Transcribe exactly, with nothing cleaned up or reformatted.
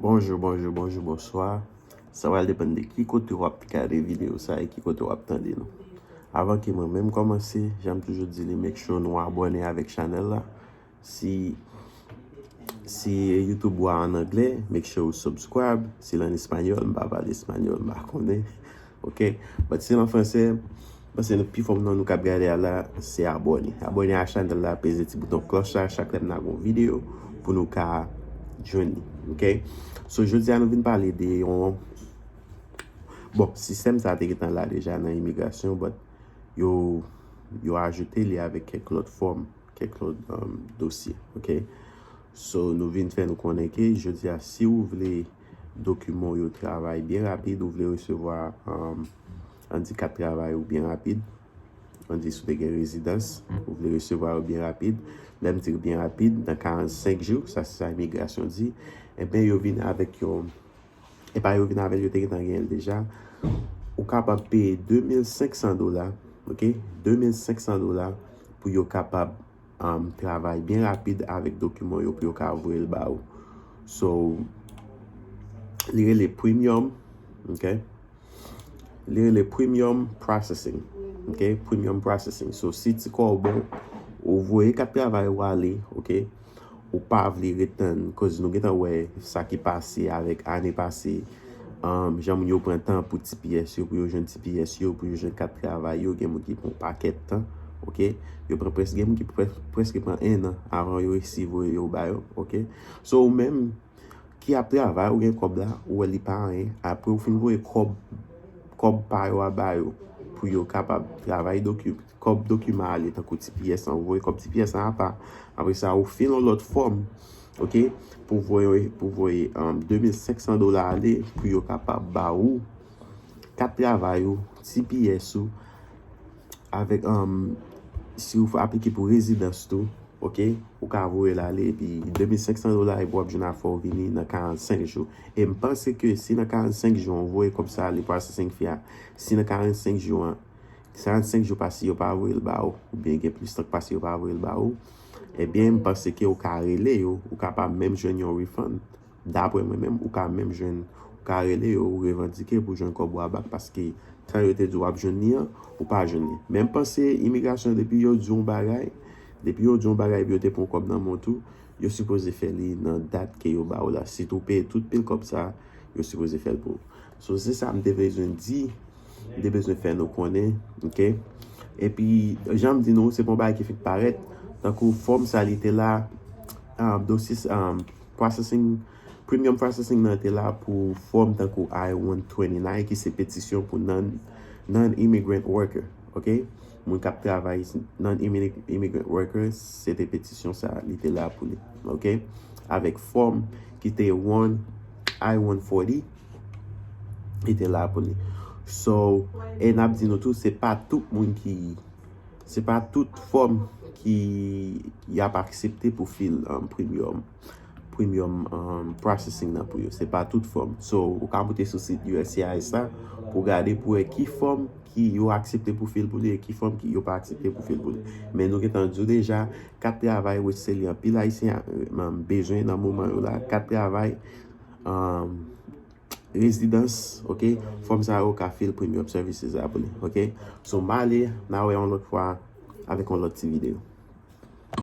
Bonjou, bonjou, bonjou, bonswa. Sa pral depann de ki kote w ap gade videyo sa e ki kote w ap tande nou. Avan ke mwen menm kòmanse, jan m toujou di li, make sure nou abòne avèk chanèl la. Si, si YouTube ou a an anglè, make sure ou subscribe. Si l an espanyòl, m pa pale espanyòl, m pa konnen. Ok? But si l an fransè, m panse nou pi fò nan nou k ap gade a la, se abòne. Abòne a chanèl la, peze ti bouton klòch la, chak lè m lage yon videyo pou nou ka jwenn li. Ok? So, jodi a nou vin pale de yon, bon, sistèm sa te gentan la deja nan imigrasyon, but yo, yo ajoute li avèk kèk lòt fòm, kèk lòt, um, dosye. Ok? So, nou vin fè nou konnen ke jodi a, si ou vle dokiman yo travay byen rapid, ou vle resevwa, um, ann di kat travay ou byen rapid, ann di si w te gen rezidans, ou vle resevwa yo byen rapid. Lè m di byen rapid, nan karannsenk jou, sa se sa imigrasyon di, ebyen yo vin avèk yon, e pa yo vin avèk, yo te gentan genyen l deja. Ou kapab peye de mil senk san dola, ok? De mil senk san dola pou yo kapab, um, travay byen rapid avèk dokiman yo pou yo ka voye l ba ou. So, li rele premium, ok? Li rele premium processing, ok? Premium processing. So, si ti kò w bon, ou voye kat travay ou ale, ok? Ou pa vle ret tann, koz nou gentan wè sa ki pase avèk ane pase, um, jan moun yo pran tan pou T P S yo, pou yo jwenn T P S yo, pou yo jwenn kat travay yo, gen moun ki pran pakèt tan, ok? Yo pran près-, gen moun ki près-, prèske pran en an avan yo resi voye yo ba yo, ok? So, ou menm ki ap travay, ou gen kòb la, ou wè li pa anyen, apre ou fin voye kòb, kòb pa yo a ba yo, pou yo kapab travay doki-, kòb dokiman ale tankou T P S lan, ou voye kòb T P S lan apa. Apre sa, ou fil yon lòt fòm, ok, pou voye, pou voye, um, de mil senk san dola ale, pou yo kapab ba ou kat travay ou, T P S ou, avèk, um, si ou aplike pou rezidans tou, ok, ou ka voye l ale, epi de mil senk san dola, epi w ap jwenn afè w vini nan karannsenk jou. E m panse ke si nan karannsenk jou an, ou voye kòb sa ale, processing fee a, si nan karannsenk jou an, karannsenk jou pase yo pa voye l ba ou, oubyen gen plis tan k pase yo pa voye l ba ou, ebyen, m panse ke ou ka rele yo, ou kapab menm jwenn yon refund. Daprè mwen menm, ou ka menm jwenn, ou ka rele yo, ou revandike pou jwenn kòb ou a bak, paske tan yo te di w ap jwenn li an, ou pa jwenn li. Men m panse imigrasyon, depi yo di yon bagay, depi yo di yon bagay, epi yo te pran kòb nan men w tou, yo sipoze fè li nan dat ke yo ba w la. Sitou w peye tout pil kòb sa, yo sipoze fè l pou ou. So, se sa m te bezwen di, m te bezwen fè nou konnen, ok? Epi, jan m di nou, se pa yon bagay ki fèk parèt, tankou fòm sa li te la, um, dosye, um, processing, premium processing nan te la pou fòm tankou I one twenty-nine, ki se petisyon pou non, non-immigrant worker, ok? Moun k ap travay, non-immigrant worker, se te petisyon sa, li te la pou li, ok? Avèk fòm ki te one, I one forty, li te la pou li. So, e n ap di nou tou, se pa tout moun ki, se pa tout fòm ki y ap aksepte pou fil, um, premium, premium, um, processing nan pou yo. Se pa tout fòm. So, ou ka moute sou sit U S C I S la pou gade pou wè ki fòm ki yo aksepte pou fil pou li e ki fòm ki yo pa aksepte pou fil pou li. Men nou gentan di w deja, kat travay, which se li anpil Ayisyen, um, bezwen nan moman yo la, kat travay, um, rezidans, ok? Fòm sa yo ka fil premium services la pou li, ok? So, m ale, n a wè yon lòt fwa avèk yon lòt ti videyo.